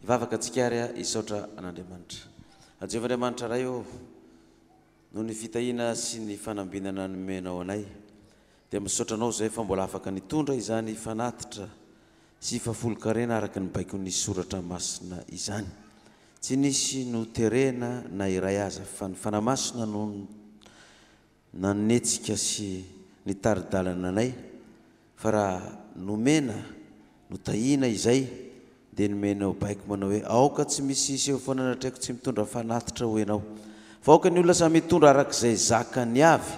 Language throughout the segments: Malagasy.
Hivavaka antsika ary hisaotra an'Andriamanitra. Jehovah Andriamanitra Ray ô, noho ny fitahiana sy ny fanambinana nomenao anay, dia misaotra Anao izahay fa mbola afaka nitondra izany fanatitra sy fahafolonkarena araka ny baikon'ny Soratra Masina izany. Tsy nisy noterena na iray aza fa ny Fanahy Masina no nanetsika sy nitari-dalana anay fa raha nomena, notahiana izay dia nomenao baiko manao hoe aoka tsy misy hiseho foana anatrehako tsy mitondra fanatitra ho enao fa aoka ny olona samy hitondra araka izay zakany avy,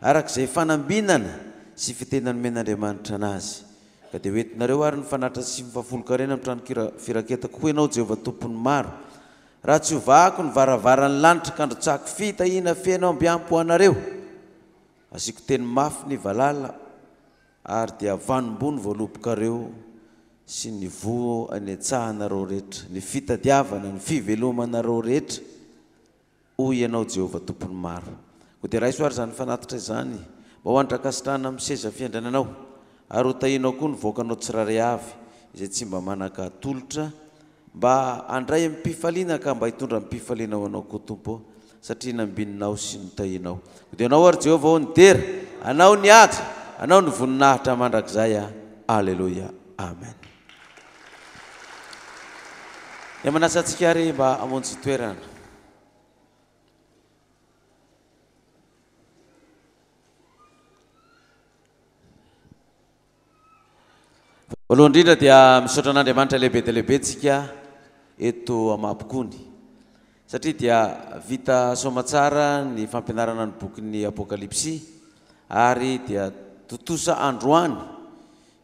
araka izay fanambinana sy fitena nomen'Andriamanitra anazy. Ka dia hoentinareo àry ny fanatitra sy ny fahafolonkarena amin'ny trano firaketako, hoy Ianao, Jehovah Tompon'ny maro. Raha tsy hovahako ny varavaran'ny lanitra ka handrotsahako fitahiana feno ambiampy ho anareo, hasiako teny mafy ny valala, ary dia vanombo ny voalobokareo sy ny voa any an-tsahanareo rehetra, ny fitadiavana, ny fivelomanareo rehetra. Hoy Ianao, Jehovah Tompon'ny maro. Koa dia raiso àry izany fanatitra izany, mba ho andran-kasitrahana amin'ny seza fiandriananao, ary hotahianao koa ny vahoakanao tsirairay avy, izay tsy mba manan-katolotra, mba handray amim-pifaliana ka mba hitondra amim-pifaliana ho Anao koa, Tompo ô, satria nambininao sy notahianao. Koa dia Anao àry, Jehovah ô, ny dera, Anao ny haja, Anao ny voninahitra mandrakizay. Aleloia. Amen. Dia manasa antsika àry mba hamonjy toerana. Voalohany indrindra dia misaotra an'Andriamanitra lehibe dia lehibe tsika eto Amapokony satria dia vita soamatsara ny fampianarana ny bokin'ny Apokalypsy ary dia tontosa androany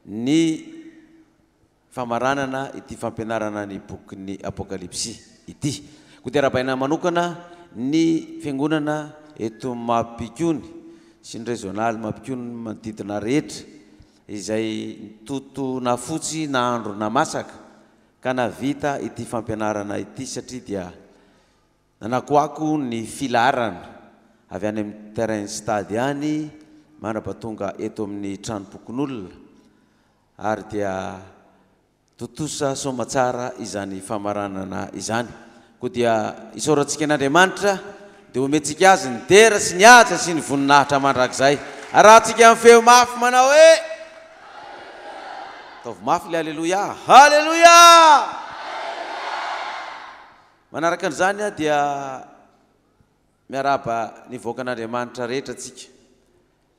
ny famaranana ity fampianarana ny bokin'ny Apokalypsy ity. Koa dia arahabaina manokana ny fiangonana eto Mampikony sy ny rezionaly Mampikony manodidina rehetra izay nitoto na fotsy na andro na masaka ka nahavita ity fampianarana ity satria dia nanakoako ny filaharana avy any amin'ny terrain stade any mandrapatonga eto amin'ny tranom-pokonolona Ary dia tontosa soamatsara izany famaranana izany. Koa dia isaorantsika an'Andriamanitra, dia omentsika Azy ny dera sy ny haja sy ny voninahitra mandrakizay. Arahantsika amin'ny feo mafy manao hoe, Ataovy mafy ilay Aleloia! Aleloia! Manaraka an'izany dia miarahaba ny vahoakan'Andriamanitra rehetra tsika.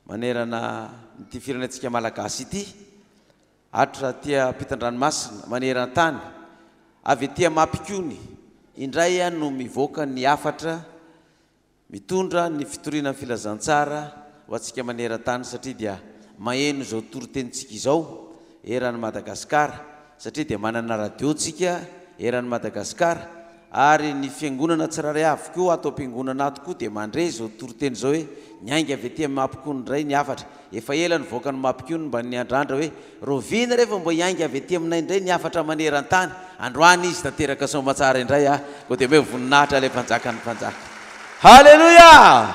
Manerana ity firenentsika Malagasy ity, hatra aty ampitan-dranomasina, maneran-tany, avy aty Mampikony indray no mivoaka ny hafatra mitondra ny fitoriana ny filazantsara ho antsika maneran-tany satria dia maheno izao toritenintsika izao eran'i Madagasikara satria dia manana radio tsika eran'i Madagasikara ary ny fiangonana tsirairay avy koa ato am-piangonana ato koa dia mandre izao toriteny izao hoe niainga avy aty amin'ny Mampikony indray ny hafatra. Efa ela nivoaka ny Mampikony mba niandrandra hoe rahoviana re vao mba hiainga avy aty aminay indray ny hafatra maneran-tany. Androany izy tanteraka soamatsara indray ah. Koa dia omeo voninahitra ilay Mpanjakan'ny mpanjaka. Haleloia!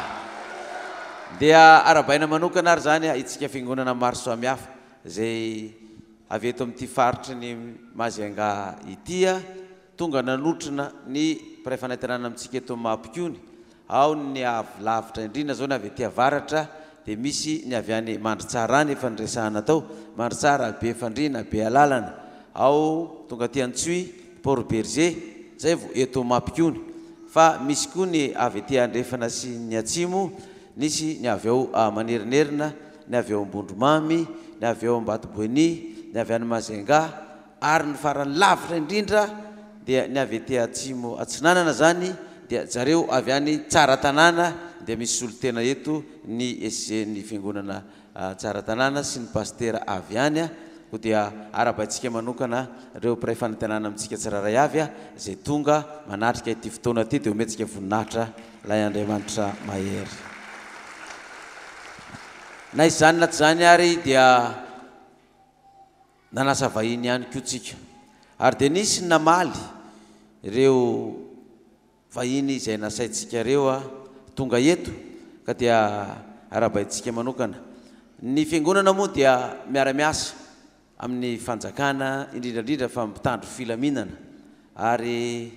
Dia arahabaina manokana ary izany itsika fiangonana maro samihafa izay avy eto amin'ity faritry ny Majunga ity. Tonga nanotrona ny mpiray fanantenana amintsika eto Mampikony, ao ny avy lavitra indrindra izao ny avy aty avaratra dia misy ny avy any Mandritsara any efa niresahana tao, Mandritsara, Befandriana, Bealalana, ao tonga aty Antsohihy, Port Bergé, zay vao eto Mampikony, fa misy koa ny avy aty andrefana sy ny atsimo, nisy ny avy ao Manerinerina, ny avy ao Ambondromamy, ny avy ao Ambatoboeny, ny avy any Majunga, Ary ny farany lavitra indrindra dia ny avy ety atsimo atsinanana zany dia zareo avy any Tsaratanàna dia misy solontena eto ny SG ny fiangonana Tsaratanàna sy ny pasitera avy any koa dia arahabaintsika manokana ireo mpiray fanantenana amintsika tsirairay avy izay tonga manatrika ity fotoana ity dia omentsika voninahitra ilay Andriamanitra mahery. Na izany na tsy izany ary dia Nanasa vahiny ihany koa tsika. Ary dia nisy ny namaly ireo vahiny izay nasaintsika ireo tonga eto ka dia arahabaintsika manokana. Ny fiangonana moa dia miara-miasa amin'ny fanjakana indrindra indrindra fa mpitandro filaminana. Ary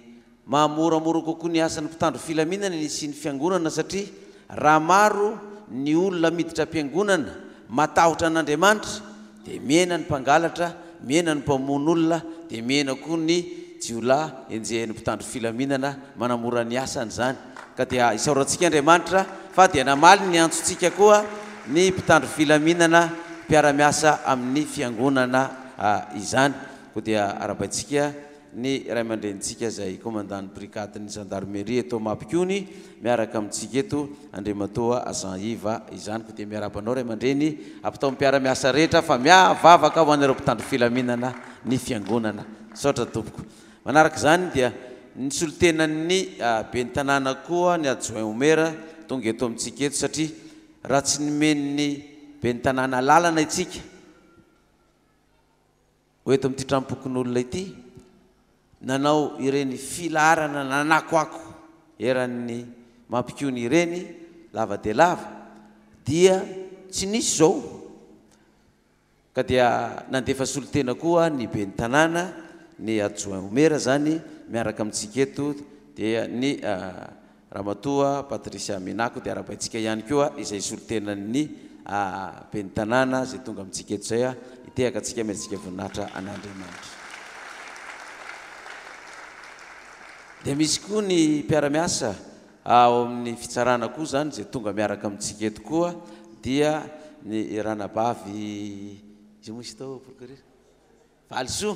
mahamoramora kokoa ny asan'ny mpitandro filaminana ny hisian'ny fiangonana satria raha maro ny olona miditra am-piangonana matahotra an'Andriamanitra dia mihena ny mpangalatra, mihena ny mpamono olona, dia mihena koa ny jiolahy enjehin'ny mpitandro filaminana, manamora ny asany izany. Ka dia isaorantsika Andriamanitra fa dia namaly ny antsontsika koa ny mpitandro filaminana mpiara-miasa amin'ny fiangonana izany. Koa dia arahabaintsika ny ray aman-drenintsika izay commandant-n'ny brigade-n'ny gendarmerie eto Mampikony miaraka amintsika eto Andriamatoa Jean Yves izany. Koa dia miarahaba anao ray aman-dreny, ampitao amin'ny mpiara-miasa rehetra fa miavavaka ho anareo mpitandro filaminana ny fiangonana. Misaotra tompoko. Manaraka izany dia ny solontenan'ny ben'ny tanàna koa ny adjoint au maire tonga eto amintsika eto satria raha tsy nomen'ny ben'ny tanàna alalana itsika ho eto amin'ity tranompokonolona ity, nanao ireny filaharana nanakoako eran'ny Mampikony ireny lava dia lava dia tsy nisy izao. Ka dia nandefa solontena koa ny ben'ny tanàna, ny adjoint au maire izany miaraka amintsika eto dia ny Ramatoa Patricia Minako dia arahabaintsika ihany koa izay solontenan'ny ben'ny tanàna izay tonga amintsika eto izay hitehaka antsika miantsika voninahitra an'Andriamanitra. Dia misy koa ny mpiara-miasa ao amin'ny fitsarana koa izany izay tonga miaraka amintsika eto koa dia ny ranabavy iza moa izy tao procureur? Valisoa,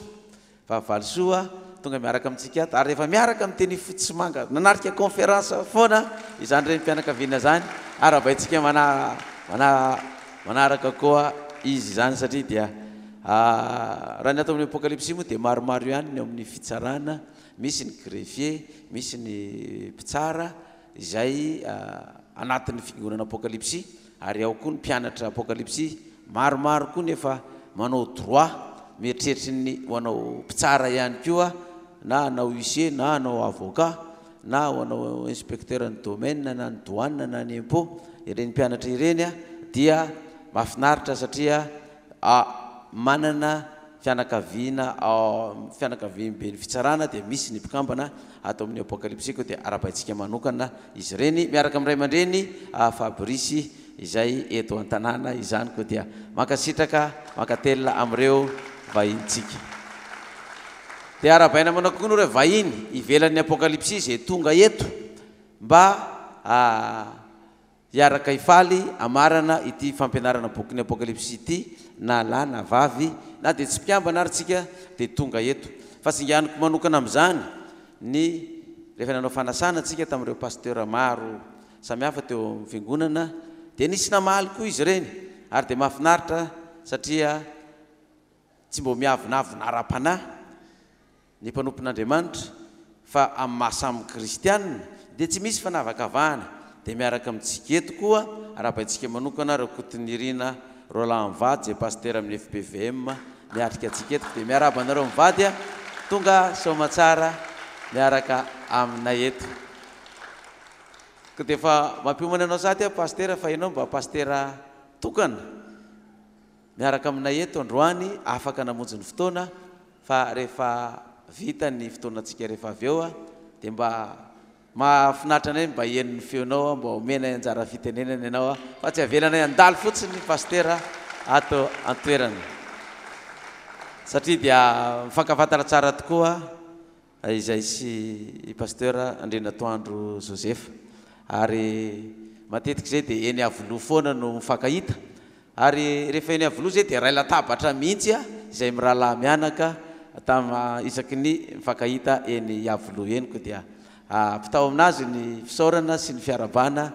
fa valisoa tonga miaraka amintsika ato ary rehefa miaraka amin'ny tenue fotsy sy manga nanatrika conférence foana izany renim-pianakaviana izany arahabaintsika mana mana manaraka koa izy izany satria dia raha ny ato amin'ny apokalypsy moa dia maromaro ihany ny ao amin'ny fitsarana misy ny greffier misy ny mpitsara izay anatin'ny fiangonana Apokalypsy ary ao koa ny mpianatra Apokalypsy, maromaro koa ny efa manao droit mieritreritry ny ho anao mpitsara ihany koa na hanao huissier na hanao avocat na ho anao inspecteur ny domaine na ny douane na ny impot, ireny mpianatra ireny dia mahafinaritra satria manana fianakaviana ao amin'ny fianakaviamben'ny fitsarana dia misy ny mpikambana ato amin'ny Apokalypsy koa dia arahabaintsika manokana izy ireny miaraka amin'ny ray aman-dreny Fabrice izay eto an-tanàna izany koa dia mankasitraka mankatelina amin'ireo vahinintsika. Dia arahabaina manokana koa ireo vahiny ivelan'ny Apokalypsy izay tonga eto mba Hiaraka hifaly hamarana ity fampianarana bokin'ny Apokalypsy ity na lahy na vavy, na dia tsy mpikambana ary tsika dia tonga eto. Fa singaniko manokana amin'izany ny rehefa nanao fanasana tsika tamin'ireo pasteur maro samihafa teo amin'ny fiangonana dia nisy namaly koa izy ireny ary dia mahafinaritra satria tsy mbo miavonavona ara-panahy ny mpanompon'Andriamanitra fa amin'ny maha samy kristianina dia tsy misy fanavakavahana dia miaraka amintsika eto koa arahabaintsika manokana Rakotonirina Roland mivady izay pasitera amin'ny fpvm miatrika antsika eto dia miarahaba anareo mivady a tonga soamatsara miaraka aminay eto koa dia efa mampiomana anao sady aho pasitera fa ianao mba pasitera tokana miaraka aminay eto androany afaka namonjy ny fotoana Fa rehefa vita ny fotoanantsika rehefa avy eo dia mba mahafinaritra anay mba heno ny feonao mba omenay anjara fitenenana ianao fa tsy avelanay handalo fotsiny Pasitera ato an-toerana satria dia mifankafantatra tsara tokoa izay sy i Pasteur Andrianatoandro Joseph ary matetika izay dia eny Iavoloha foana no mifankahita ary rehefa eny Iavoloha izay dia iray latabatra mihitsy izay mirahalahy mianaka tam isaky ny mifankahita eny Iavoloha eny koa dia ampitao aminazy ny fisaorana sy ny fiarahabana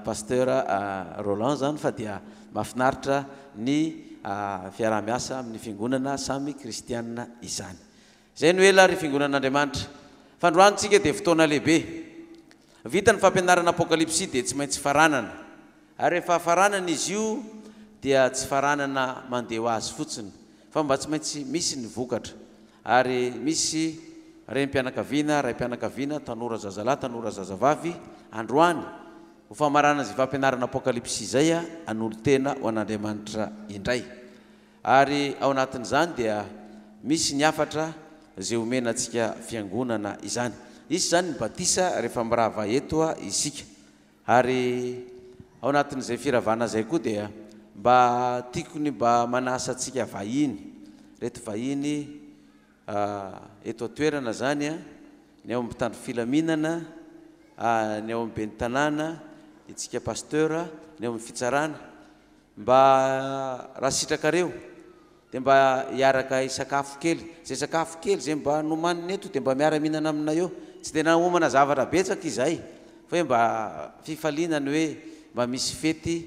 Pasteur Roland zany fa dia mahafinaritra ny fiaraha-miasa amin'ny fiangonana samy kristianina izany. Izay no ela ry Fiangonan'Andriamanitra. Fandroany tsika dia fotoana lehibe. Vita ny fampianarana Apokalypsy dia tsy maintsy faranana. Ary rehefa faranana izy io dia tsy faranana mandeha ho azy fotsiny fa mba tsy maintsy misy ny vokatra. Ary misy renim-pianakaviana, raim-pianakaviana, tanora zazalahy, tanora zazavavy androany ho famaranana izay fampianarana Apokalypsy izay hanolo-tena ho an'Andriamanitra indray. Ary ao anatin'izany dia misy ny hafatra izay omena antsika fiangonana izany. Hisy izany ny batisa rehefa mirava eto isika. Ary ao anatin'izay firavana izay koa dia mba tiako ny mba manasa antsika vahiny, ireto vahiny eto an-toerana izany, ny ao amin'ny mpitandro filaminana, ny ao amin'ny ben'ny tanàna, itsika pasteur, ny ao amin'ny fitsarana, mba raha sitrakareo Dia mba hiaraka hisakafo kely. Izay sakafo kely izay mba nomanina eto dia mba miara-mihinana aminay eo. Tsy dia nanomana zavatra betsaka izahay fa hoe mba fifaliana ny hoe mba misy fety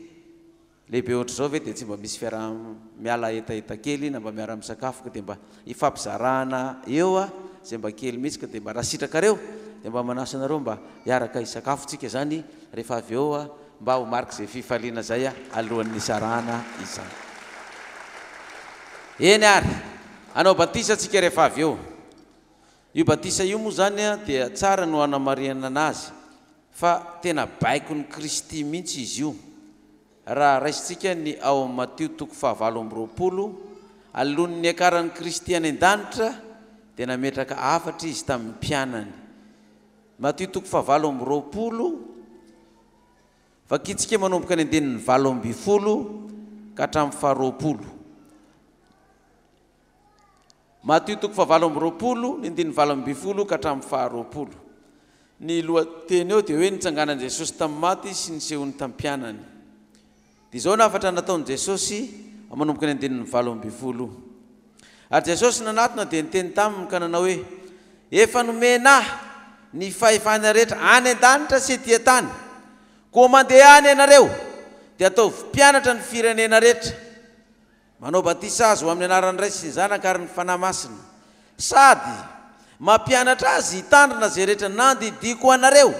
lehibe ohatr'izao ve dia tsy mba misy fiaraha-miala hetaheta kely na mba miara-misakafo ka dia mba hifampizarana eo izay mba kely mihitsy ka dia mba raha sitrakareo dia mba manasa anareo mba hiaraka hisakafo tsika izany rehefa avy eo Mba ho marik'izay fifaliana izay alohan'ny hisarahana izany. Eny ary, hanao batisa tsika rehefa avy eo. Io batisa io moa izany dia tsara no hanamarihana anazy fa tena baikon'i Kristy mihitsy izy io. Raha raisintsika ny ao amin'ny Matio toko fahavalo amby 20, alohan'ny niakaran'i Kristy any an-danitra dia nametraka hafatra izy tamin'ny mpianany. Matio toko fahavalo amby 20, vakintsika manomboka ny andininy 18 ka hatramin'ny faharoapolo. Matio toko fahavalo amby 20, ny andininy 18 ka hatramin'ny faharoapolo. Ny lohateny eo dia hoe nitsanganan'i Jesosy tamin'ny maty sy nisehoany tamin'ny mpianany. Dia izao no hafatra nataon'i Jesosy manomboka ny andininy 18. Ary Jesosy nanatona dia niteny taminy ka nanao hoe, Efa nomena Ahy ny fahefana rehetra any an-danitra sy ety an-tany. Koa mandehana ianareo, dia ataovy mpianatra ny firenena rehetra, manao batisa azy ho amin'ny anaran'ny Ray sy ny Zanaka ary ny Fanahy Masina, sady mampianatra azy hitandrina izay rehetra nandidiako anareo.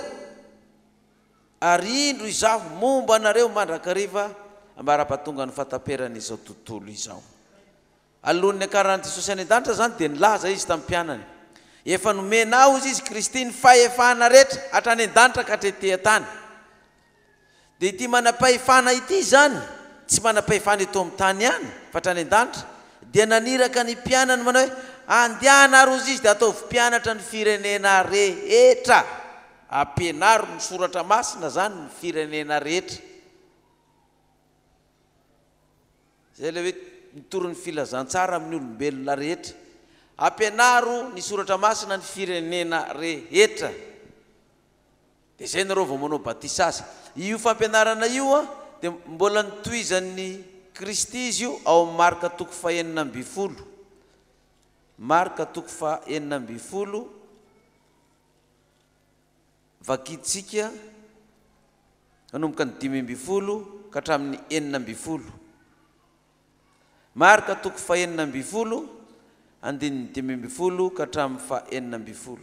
Ary indro Izaho momba anareo mandrakariva ambara-pahatongan'ny fahataperan'izao tontolo izao. Alohan'ny niakaran'i Jesosy any an-danitra izany dia nilaza Izy tamin'ny mpianany, Efa nomena Ahy, hozy Izy, Kristy, ny fahefana rehetra hatrany an-danitra ka hatrety an-tany. Dia ity manam-pahefana ity izany, tsy manam-pahefana eto amin'ny tany ihany, fa hatrany an-danitra, dia naniraka ny mpianany manao hoe, Andehana ary, hozy Izy, dia ataovy mpianatra ny firenena rehetra. Ampianaro ny soratra masina zany ny firenena rehetra. Zay ilay hoe mitory ny filazantsara amin'ny olombelona rehetra. Ampianaro ny soratra masina ny firenena rehetra. Dia zay nareo vao manao batisa azy. Io fampianarana io an, dia mbola notohizan'i Kristy izy io ao amin'ny Marka toko fahenina 16. Marka toko fahenina 16. Vakintsika manomboka ny 15 ka hatramin'ny 16. Marka toko fahenina 16, andininy 15 ka hatramin'ny fahenina 16.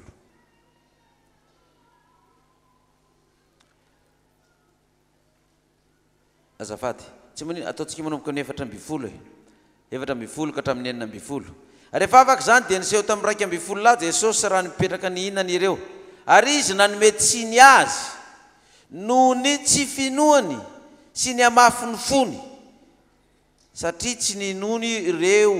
Azafady. Tsy maninona, ataontsika manomboka ny 14 e. 14 ka hatramin'ny 16. Rehefa afaka izany dia niseho tamin'ny 11 lahy Jesosy raha nipetraka nihinana ireo. Ary Izy nanome tsiny azy noho ny tsy finoany sy ny hamafin'ny fony. Satria tsy ninoany ireo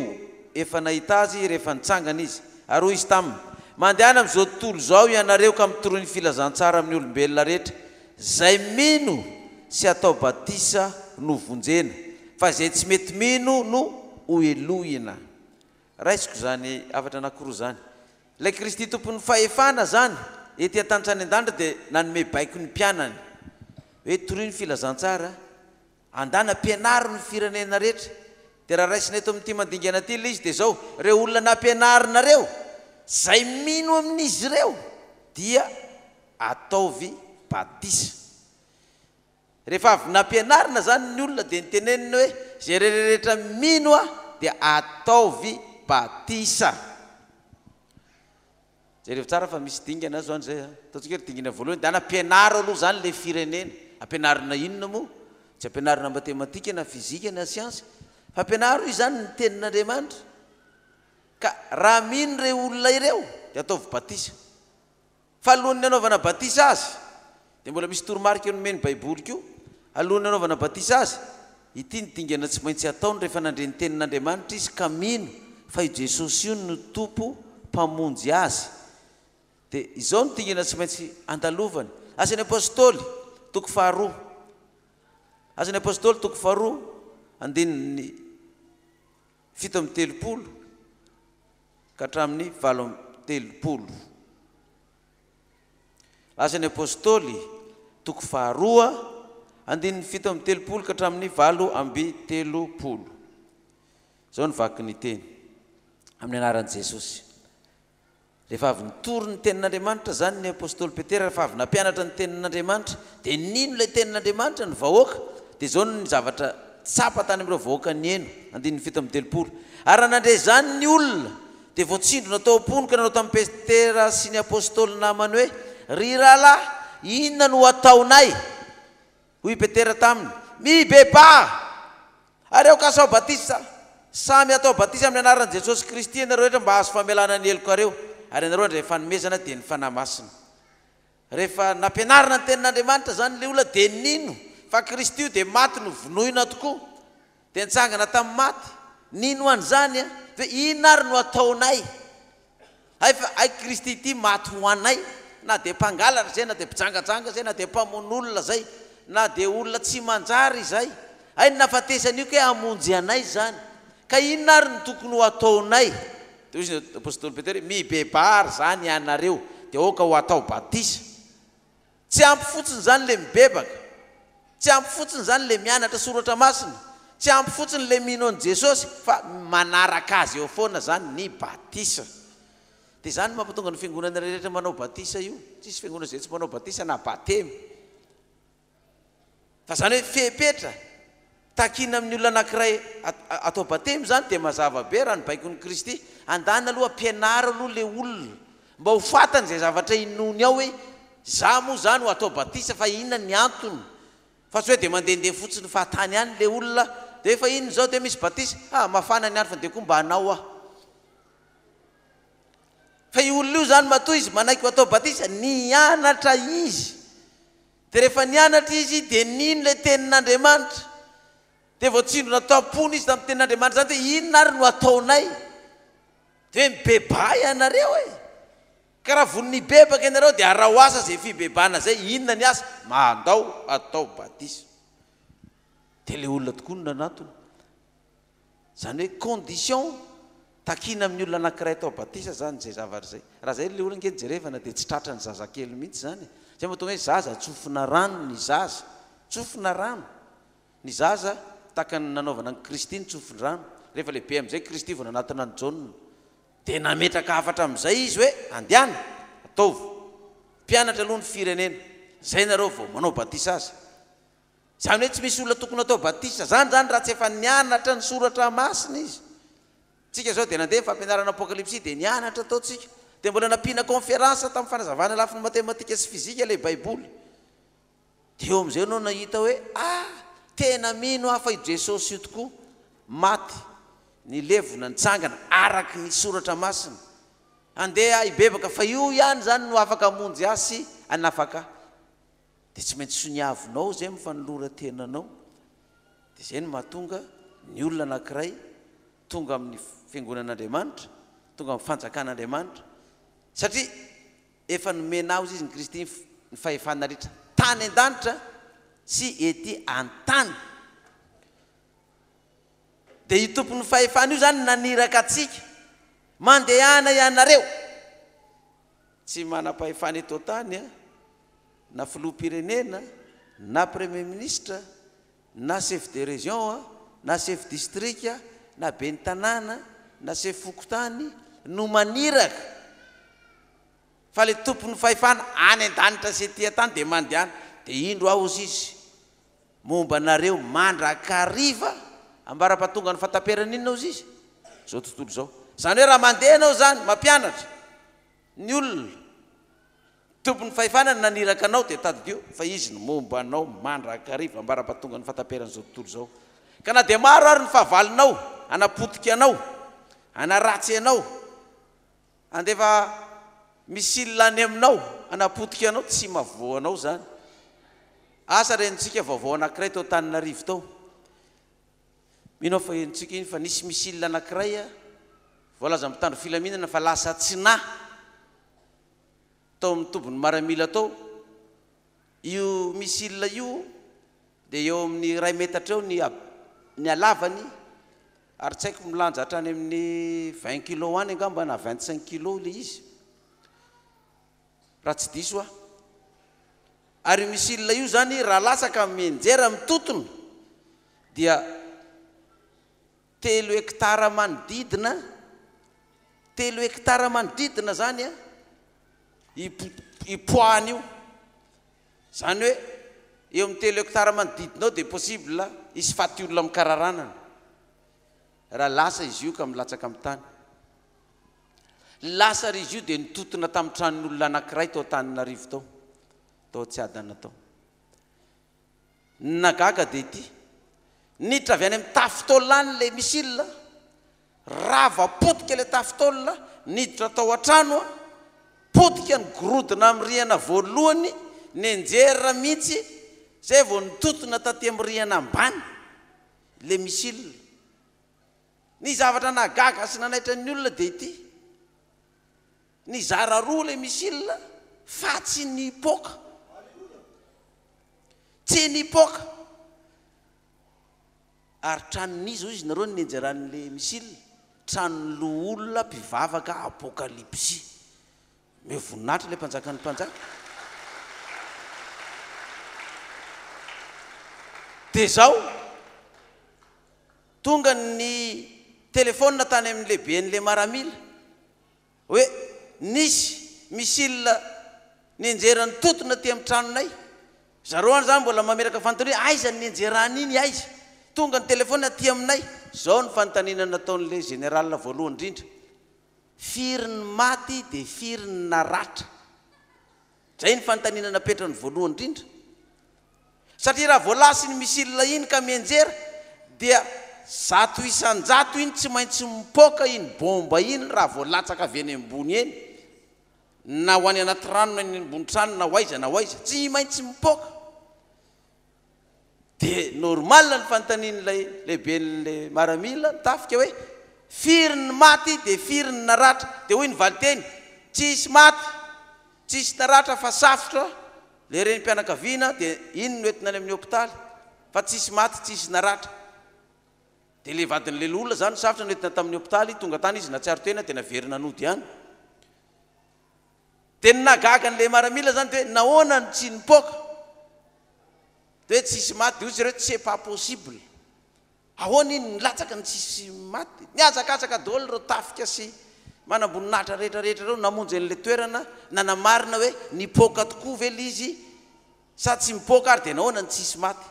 efa nahita Azy rehefa nitsangana Izy. Ary hoy Izy taminy, Mandehana amin'izao tontolo izao ianareo ka mitoroy ny filazantsara amin'ny olombelona rehetra. Izay mino sy atao batisa no vonjena, fa izay tsy mety mino no hohelohina. Raisiko izany hafatra anankiroa izany. Ilay Kristy Tompon'ny fahefana izany, ety an-tany sy any an-danitra dia nanome baiko ny mpianany hoe torio ny filazantsara, Andana ampianaro ny firenena rehetra. Dia raha raisina eto amin'ity mandingana ity ilay izy dia izao, ireo olona nampianarinareo, izay mino amin'izy ireo dia ataovy batisa. Rehefa avy nampianarina izany ny olona dia nitenenina hoe izay rehetra mino ahy dia ataovy batisa. Jerevo tsara fa misy dingana azo any zay a. Ataontsika hoe dingana voalohany dia anampianaro aloha zany le firenena. Ampianarina inona moa? Tsy ampianarina matematika na fizika na siansa. Fa ampianaro izy zany ny tenin'Andriamanitra. Ka raha mino ireo olona ireo dia ataovy batisa. Fa alohan'ny hanaovana batisa azy dia mbola misy toromarika nomen'ny Baiboly koa. Alohan'ny hanaovana batisa azy, ity ny dingana tsy maintsy ataony rehefa nandre ny tenin'Andriamanitra izy ka mino fa io Jesosy io no Tompo. Mpamonjy azy. Dia izao no dingana tsy maintsy andalovany. Asan'ny Apostoly, toko faharoa. Asan'ny Apostoly, toko faharoa, andininy 37 ka hatramin'ny 38. Asan'ny Apostoly, toko faharoa, andininy 37 ka hatramin'ny 38. Izao no vaky ny teny, amin'ny anaran'i Jesosy. Rehefa avy nitory ny tenin'Andriamanitra izany ny apostoly Petera, rehefa avy nampianatra ny tenin'Andriamanitra, dia nino ilay tenin'Andriamanitra ny vahoaka. Dia izao no zavatra tsapa tany amin'ireo vahoaka nihaino, andininy 37, Ary raha nandre izany ny olona, dia voatsindrona tao am-pony ka nanao tamin'i Petera sy ny apostoly namany hoe, Ry rahalahy, inona no hataonay? Hoy i Petera taminy, Mibebaha! Ary aoka asao batisa, samy hatao batisa amin'ny anaran'i Jesosy Kristy ianareo rehetra mba hahazo famelana ny helokareo, ary ianareo handray fanomezana, dia ny Fanahy Masina. Rehefa nampianarina ny Tenin'Andriamanitra izany ilay olona dia nino fa Kristy io dia maty novonoina tokoa, dia nitsangana tamin'ny maty. Nino an'izany an! Hoe inona ary no hataonay? Hay fa hay Kristy ity maty ho anay, na dia mpangalatra izay, na dia mpijangajanga izay, na dia mpamono olona izay, na dia olona tsy manjary izay. Hay ny nahafatesany io kay hamonjy anay izany. Ka inona ary no tokony ho ataonay? Dia hoy ny apostoly Petera hoe, Mibebaha ary izany ianareo, dia aoka ho atao batisa. Tsy ampy fotsiny izany ilay mibebaka. Tsy ampy fotsiny izany ilay mianatra soratra masina. Tsy ampy fotsiny ilay mino an'i Jesosy fa manaraka azy eo foana izany ny batisa. Dia izany no mampatonga ny fiangonana rehetra manao batisa io. Tsisy fiangonana izay tsy manao batisa na batemy. Fa izany hoe fepetra takiana amin'ny olona anankiray atao batemy izany dia mazava be raha ny baikon'i Kristy. Andana aloha ampianaro aloha ilay olona mba ho fantany izay zavatra inoany ao hoe izaho moa izany ho atao batisa fa inona ny antony. Fa tsy hoe dia mandehandeha fotsiny fahatany ihany ilay olona dia hoe fa inona izao dia misy batisa, ah mafana ny andro fa dia koa mba hanao aho. Fa io olona io izany matoa izy manaiky ho atao batisa, nianatra izy. Dia rehefa nianatra izy dia nino ilay tenin'Andriamanitra. Dia voatsindrona tao am-pony izy tamin'ny tenin'Andriamanitra izany hoe inona ary no ataonay? Dia hoe mibebaha ianareo e! Ka raha vonona hibebaka ianareo dia araho asa izay fibebahana izay, inona ny asa? Mandao atao batisa. Dia ilay olona tokoa no nanatona. Izany hoe condition takiana amin'ny olona anankiray atao batisa izany izay zavatra izay. Raha izay ilay olona ange no jerevana dia tsy tratran'ny zazakely mihitsy izany e. Izay mahatonga hoe zaza tsofina rano ny zaza. Tsofina rano ny zaza tahaka ny nanaovana an'i Kristy ny tsofin-drano. Rehefa lehibe amin'izay Kristy vao nanatona an'i Jaona. Dia nametraka hafatra amin'izay izy hoe andehana, ataovy mpianatra aloha ny firenena. Izay nareo vao manao batisa azy. Izany hoe tsy misy olona tokony atao batisa izany izany raha tsy efa nianatra ny soratra masina izy. Tsika izao dia nandeha ny fampianarana apokalypsy dia nianatra tao tsika. Dia mbola nampiana conférence tamin'ny fanazavana lafiny matematika sy fizika ilay baiboly. Dia eo amin'izay ianao nahita hoe ah! tena mino aho fa i Jesosy io tokoa maty, nilevona, nitsangana araka ny soratra masina. Andeha aho hibebaka fa io ihany izany no afaka hamonjy ahy sy hanafaka ahy. Dia tsy maintsy soniavinao izay amin'ny fanoloran-tenanao. Dia izay no mahatonga ny olona anankiray tonga amin'ny fiangonan'Andriamanitra, tonga amin'ny fanjakan'Andriamanitra, satria efa nomena azy izy ny Kristy ny fahefana rehetra tany an-danitra sy ety an-tany. Dia io tompon'ny fahefana io izany naniraka antsika, mandehana ianareo. Tsy manam-pahefana eto an-tany na filoham-pirenena na premier ministre na chef de région na chef district na ben'ny tanàna na chef fokontany no maniraka fa le tompon'ny fahefana any an-danitra sy ety an-tany dia mandehana dia indro aho hozy izy momba anareo mandrakariva ambara-pahatonga ny fahataperana inona hozy izy izao tontolo izao izany hoe raha mandeha ianao izany mampianatra ny olona Tompon'ny fahefana no naniraka anao dia tadidio fa Izy no momba anao mandrakariva ambara-pahatongan'ny fahataperan'izao tontolo izao. Ka na dia maro ary ny fahavalonao hanapotika anao, hanaratsy anao, handefa missile any aminao hanapotika anao, tsy mahavoa anao izany. Asa rentsika vaovao anankiray tao Antananarivo tao. Mino aho fa henontsika iny fa nisy missile anankiray. Voalazan'ny mpitandro filaminana fa lasa tsy nahy tao amin'ny tobin'ny maramila tao io missile io dia eo amin'ny iray metatra eo ny ny halavany ary tsy haiko milanja hatrany amin'ny vingt kilos any angamba na vingt cinq kilos ilay izy raha tsy diso aho. Ary io missile io izany raha latsaka mianjera mitotona dia Telo hektara manodidina, telo hektara manodidina izany an, ipoahana io. Izany hoe eo amin'ny telo hektara manodidina eo dia possible hisy faty olona mikararanana raha lasa izy io ka milatsaka amin'ny tany. Lasa ary izy io dia nitotona tamin'ny tranon'olona anankiray tao Antananarivo tao, tao Tsiadana tao. Ny nahagaga dia ity, niditra avy any amin'ny tafo tôle any ilay missile, rava potika ilay tafo tôle, niditra tao an-trano, potika ny gorodona amin'ny rihana voalohany, nianjera mihitsy, izay vao nitotona taty amin'ny rihana ambany ilay missile. Ny zavatra nahagaga sy nanaitra ny olona dia ity, nizara roa ilay missile fa tsy nipoaka. Tsy nipoaka. Ary tranon'iza hoy izy nareo no nianjeran'le missile? Tranon'ny loholona mpivavaka apokalypsy. Omeo voninahitra ilay mpanjakan'ny mpanjaka. Dia zao, tonga ny telephone tany amin'ny lehiben'le maramila. Hoe nisy missile nianjera nitotona aty amin'ny tranonay. Zareo any zany mbola mameraka fanontaniana hoe aiza ny nianjerany iny, aiza? Tonga ny telephone aty aminay. Zao ny fanontaniana nataon'ilay général voalohany indrindra, firy ny maty dia firy ny naratra? Zay ny fanontaniana napetrany voalohany indrindra. Satria raha vao lasa iny missile iny ka mianjera dia 100% iny tsy maintsy mipoaka iny bomba iny raha vao latsaka avy eny ambony eny na ho any anaty rano na eny ambony trano na ho aiza na ho aiza tsy maintsy mipoaka. Dia normal ny fanontanian'ilay lehiben'ilay maramila ny tafika hoe firy ny maty dia firy ny naratra? Dia hoy ny valinteny, tsisy maty, tsisy naratra fa safotra ilay renim-pianakaviana dia iny no entina any amin'ny hopitaly fa tsisy maty tsisy naratra. Dia ilay vadin'ilay loholona izany safotra no entina tamin'ny hopitaly, tonga tany izy nahatsiaro tena dia naverina nody ihany. Dia ny nahagaga an'ilay maramila izany dia hoe nahoana no tsy nipoaka? Dia hoe tsisy maty, dia hoy zareo c'est pas possible. Ahoana iny nilatsaka ny tsisy maty? Nihazakazaka daholo ireo tafika sy manamboninahitra rehetra rehetra ireo namonjy an'ilay toerana nanamarina hoe nipoaka tokoa ve ilay izy sa tsy mipoaka ary dia nahoana no tsisy maty?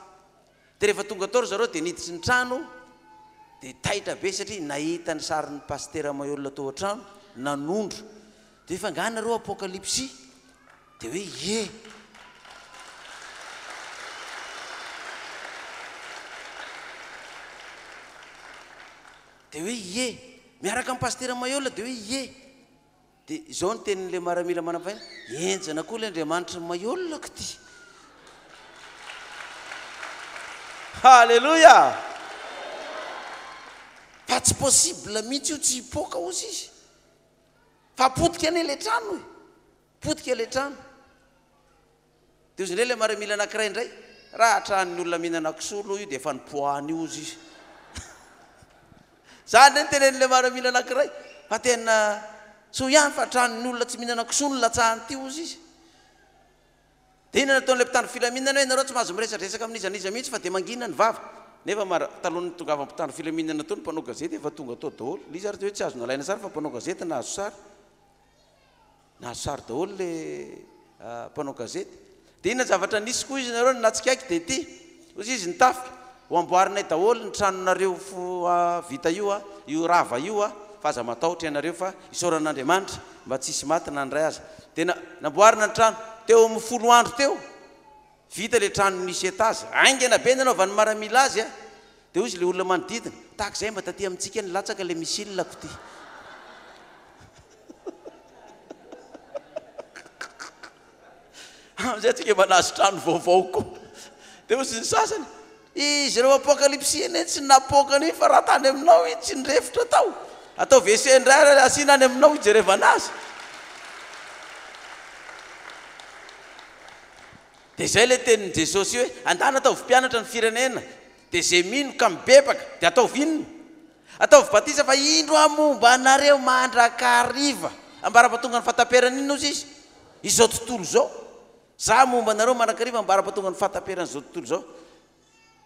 Dia rehefa tonga tao ry zareo dia niditry ny trano dia taitra be satria nahita ny sarin'ny pasitera Maheul tao an-trano nanondro. Dia efa angaha nareo apokalypsy? Dia hoe ie. Dia hoe ie. Miaraka amin'ny pasitera Maheul dia hoe ie. Dia izao ny tenin'ilay maramila manam-pahaizana, henjana koa ilay Andriamanitry ny Maheul k'ty. Haleloia! Fa tsy possible mihitsy io tsy hipoaka hozy izy. Fa potika anie ilay trano e! Potika ilay trano. Dia hozy indray ilay maramila anankiray indray, raha tranon'ny olona mihinana kisoa aloha io dia efa nipoahany io hozy izy. Izany indray no tenenin'ilay maramila anankiray, fa tena soa ihany fa tranon'ny olona tsy mihinana kisoa no latsahan'ity hozy izy. Dia inona no nataon'ilay mpitandro filaminana hoe nareo tsy mahazo miresadresaka amin'iza n'iza mihitsy fa dia mangina ny vava. Nefa mara, talohan'ny nitongavan'ny mpitandro filaminana teo ny mpanao gazety efa tonga tao daholo. Ilay izy ary dia hoe tsy azo nalaina sary fa mpanao gazety nahazo sary. Nahazo sary daholo le mpanao gazety. Dia inona zavatra nisy koa izy nareo no nahatsikaiky dia ity. Hozy izy ny tafika, ho amboarinay daholo ny tranonareo vita io a, io rava io a, fa aza matahotra ianareo fa isaorana Andriamanitra mba tsisy maty na ny iray aza. Dia namboarina ny trano, teo amin'ny folo andro teo, vita ilay trano nisy étage, haingana be nanaovan'ny maramila azy a. Dia hozy ilay olona manodidina, tahaka izay mba taty amintsika nilatsaka ilay missile ko ty. Amin'izay tsika mba nahazo trano vaovao koa. Dia hozy ny sasany, izy ireo apokalypsy anie tsy napoaka an'iny fa raha tany aminao iny tsy nirefotra tao. Atao WC indray ary asiana any aminao hijerevana azy. Dia izay ilay tenin'i Jesosy hoe, andana ataovy mpianatra ny firenena, dia izay mino ka mibebaka dia ataovy inona? Ataovy batisa fa indro aho momba anareo mandrakariva, ambara-pahatonga ny fahataperany inona hozy izy? Izao tontolo izao. Za momba anareo mandrakariva ambara-pahatonga ny fahataperan'izao tontolo izao.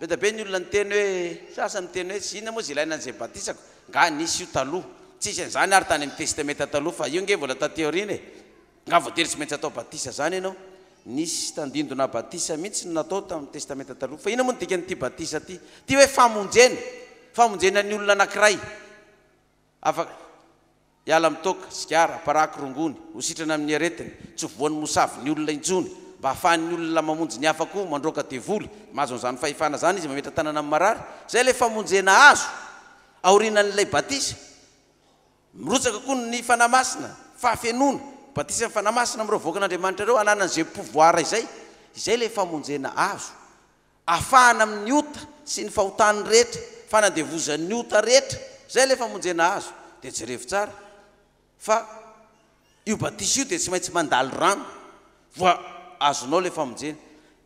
Be dia be ny olona niteny hoe, sasany miteny hoe, tsy inona moa izay ilaina an'izay batisako, nga nisy io taloha. Tsisy an'izany ary tany amin'ny testamenta taloha fa io nge mbola taty aoriana e. Nga voatery tsy maintsy atao batisa zany ianao? Nisy tandindona batisa mihitsy no natao tamin'ny testamenta taloha. Fa inona moa ny dikan'ity batisa ity? Ity hoe famonjena, famonjena ny olona anankiray. Afaka hiala amin'ny toaka, sigara, paraky, rongony, ho sitrana amin'ny aretiny, tsy ho voan'ny mosavy ny olona intsony, mba hahafahan'ny olona mamonjy ny hafa koa, mandroaka devoly, mahazo an'izany fahefana izany izy, mametra-tanana amin'ny marary. Izay ilay famonjena azo aorianan'ilay batisa. Mirotsaka koa ny Fanahy Masina, fahafenoana, batisan'ny Fanahy Masina amin'ireo vahoakan'Andriamanitra ireo, ananany izay pouvoir izay. Izay ilay famonjena azo. Afahana amin'ny ota sy ny fahotany rehetra, fanandevozan'ny ota rehetra, izay ilay famonjena azo. Dia jerevo tsara fa io batisa io dia tsy maintsy mandalo rano vao azonao ilay famonjena.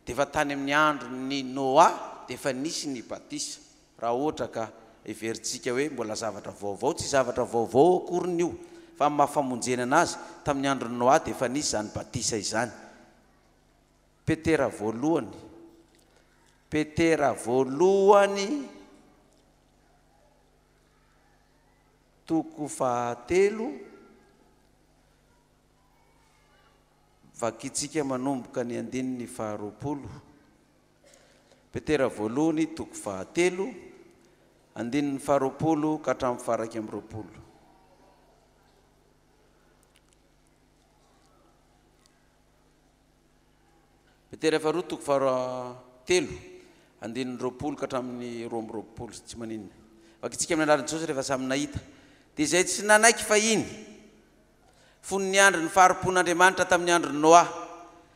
Dia efa tany amin'ny andron'i Noa dia efa nisy ny batisa. Raha ohatra ka heverintsika hoe mbola zavatra vaovao, tsy zavatra vaovao akoriny io fa amin'ny maha famonjena anazy, tamin'ny andron'i Noa dia efa nisy izany batisa izany. Petera voalohany Petera voalohany toko fahatelo, vakintsika manomboka ny andininy faharoapolo. Petera voalohany toko fahatelo, andininy faharoapolo ka hatramin'ny faha-21. Petera faharoa toko faha telo, andininy 20 ka hatramin'ny 22, tsy maninona. Vakintsika amin'ny anaran'i Jesosy rehefa samy nahita. Dia izay tsy nanaiky fahiny, fony niandry ny fahari-pon'Andriamanitra tamin'ny andron'i Noa,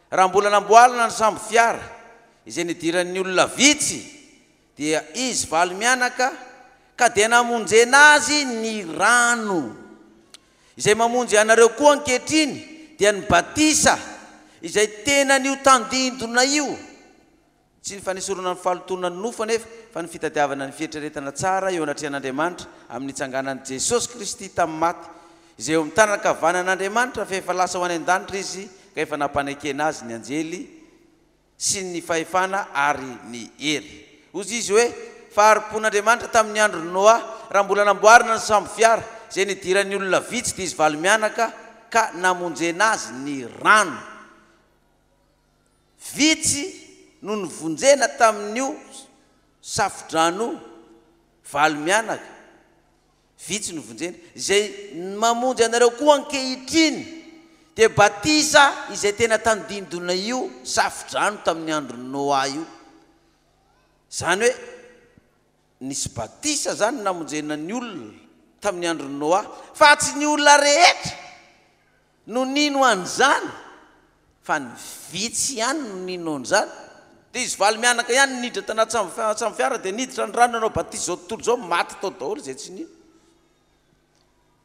raha mbola namboarina ny sambo fiara, izay nidiran'ny olona vitsy, Dia izy valo mianaka, ka dia namonjena azy ny rano. Izay mamonjy anareo koa ankehitriny dia ny batisa, izay tenan'io tandindona io. Tsy ny fanesorana ny fahalotoana ny nofo anefa, fa ny fitadiavana ny fieritreretana tsara eo anatrehan'Andriamanitra amin'ny nitsanganan'i Jesosy Kristy tamin'ny maty, izay eo amin'ny tanan-kavanan'Andriamanitra, fa efa lasa ho any an-danitra Izy ka efa nampanekena Azy ny anjely sy ny fahefana ary ny hery. Hozy izy hoe, Fahari-pon'Andriamanitra tamin'ny andron'i Noa, raha mbola namboarina ny sambo fiara, izay nidiran'ny olona vitsy dia izy valo mianaka, ka namonjena azy ny rano. Vitsy no novonjena tamin'io safo-drano io, valo mianaka. Vitsy no vonjena. Izay mamonjy anareo koa ankehitriny dia batisa izay tena tandindona io safo-drano tamin'ny andron'i Noa io. Izany hoe nisy batisa izany namonjena ny olona tamin'ny andron'i Noa, fa tsy ny olona rehetra. No nino an'izany, fa ny vitsy ihany no nino an'izany. Dia izy valo mianaka ihany no niditra tanaty sambo fiara dia niditra ny rano nanao batisa izao tontolo izao, maty tao daholo izay tsy nino.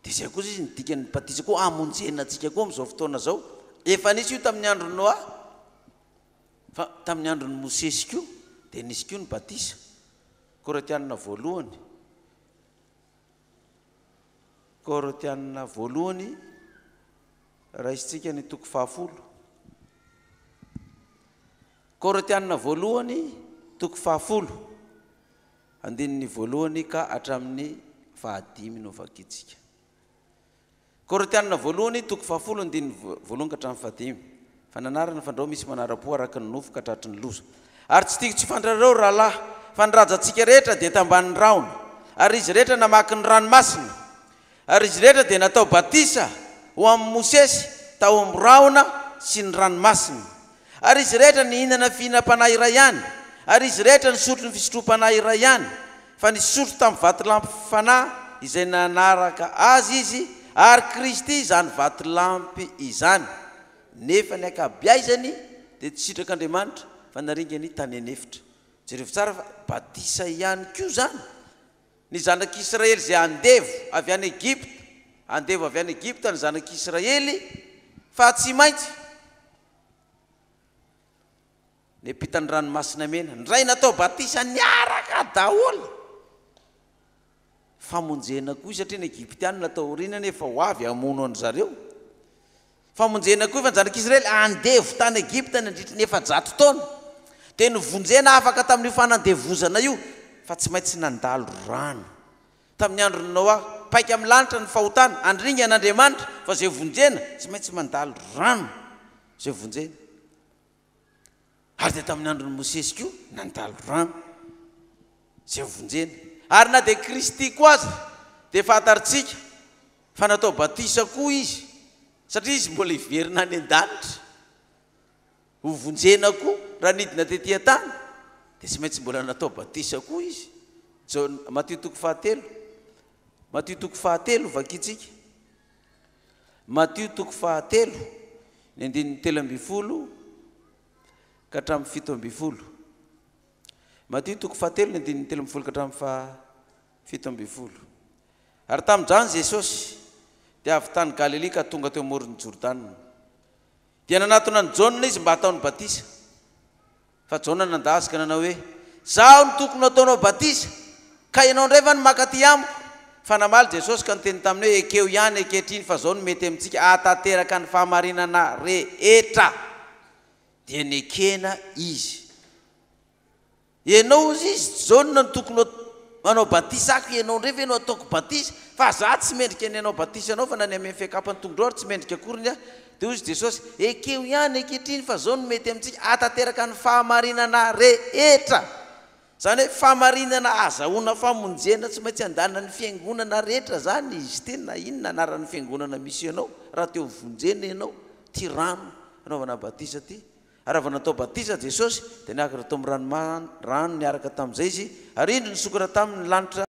Dia izay kosa izy ny dikan'ny batisa koa hamonjena antsika koa amin'izao fotoana izao. Efa nisy io tamin'ny andron'i Noa, fa tamin'ny andron'i Mosesy koa dia nisy koa ny batisa. Korintianina voalohany. Korintiana voalohany, raisintsika ny toko fahafolo. Korintiana voalohany, toko fahafolo, andininy voalohany ka hatramin'ny fahadimy no vakintsika. Korintiana voalohany, toko fahafolo, andininy voalohany ka hatramin'ny fahadimy. Fananarana, fandrao misy manara-po araka ny nofo ka tratry ny loza. Ary tsy tiako tsy fantrareo, rahalahy, fa ny rajantsika rehetra dia tambanin'ny rahona, ary izy rehetra namaky ny ranomasina, ary izy rehetra dia natao batisa ho amin'i Mosesy tao amin'ny rahona sy ny ranomasina. Ary izy rehetra nihinana fihinam-panahy iray ihany, ary izy rehetra nisotro ny fisotroam-panahy iray ihany, fa nisotro tamin'ny vatolampy fanahy izay nanaraka azy izy, ary Kristy izany vatolampy izany. Nefa ny ankabiaizany dia tsy sitrak'Andriamanitra, fa naringany tany an'efitra. Jerevo tsara fa batisa ihany koa izany. Ny zanak'Israely izay andevo avy any Egypta, andevo avy any Egypta ny zanak'Israely, fa tsy maintsy niampita ny Ranomasina Mena. Ndray natao batisa niaraka daholo. Famonjena koa satria ny Egyptiana tao aoriana anefa ho avy hamono an-dry zareo. Famonjena koa fa ny zanak'Israely andevo tany Egypta nandritry ny 400 taona. Dia novonjena afaka tamin'io fanandevozana io fa tsy maintsy nandalo rano. Tamin'ny andron'i Noa, paika amin'ny lanitra ny fahotana, handringana Andriamanitra fa izay vonjena tsy maintsy mandalo rano izay vonjena. Ary dia tamin'ny andron'i Mosesy koa nandalo rano izay hovonjena. Ary na dia Kristy koa aza dia fantatrtsika fa natao batisa koa Izy, satria Izy mbola hiverina any an-danitra hovonjena koa. Raha nidina tety an-tany dia tsy maintsy mbola natao batisa koa Izy. Jaona, Matio toko fahatelo, Matio toko fahatelo vakintsika. Matio toko fahatelo, ny andininy 13 ka hatramin'ny 17. Matio toko fahatelo, ny andininy 13 ka hatramin'ny faha 17. Ary tamin'izany Jesosy dia avy tany Galilia ka tonga teo amoron'i Jordana. Dia nanatona an'i Jaona izy mba hataony batisa. Fa Jaona nandà azy ka nanao hoe, Izaho no tokony hataonao batisa, ka ianao indray va no mankaty amiko? Fa namaly Jesosy ka niteny taminy hoe, Ekeo ihany ankehitriny, fa izao no mety amintsika, hahatanteraka ny fahamarinana rehetra. Dia nekena izy. Ianao, hozy izy, Jaona no tokony hanao batisa ahy, ianao indray ve no hataoko batisa? Fa izaho tsy mendrika ny hanao batisa anao, fa na ny hamehy ny fiakapan'ny tongotrao ary tsy mendrika akory ny ahy. Dia hozy Jesosy, Ekeo ihany ankehitriny fa izao no mety amintsika, hahatanteraka ny fahamarinana rehetra. Izany hoe fahamarinana ahazahoana famonjena tsy maintsy andanan'ny fiangonana rehetra izany izy ity na inona anaran'ny fiangonana misy anao, raha te ho vonjena ianao, ity rano anaovana batisa ity. Ary raha vao natao batisa Jesosy, dia niakatra tao amin'ny rano niaraka tamin'izay Izy, ary indro nisokatra taminy ny lanitra.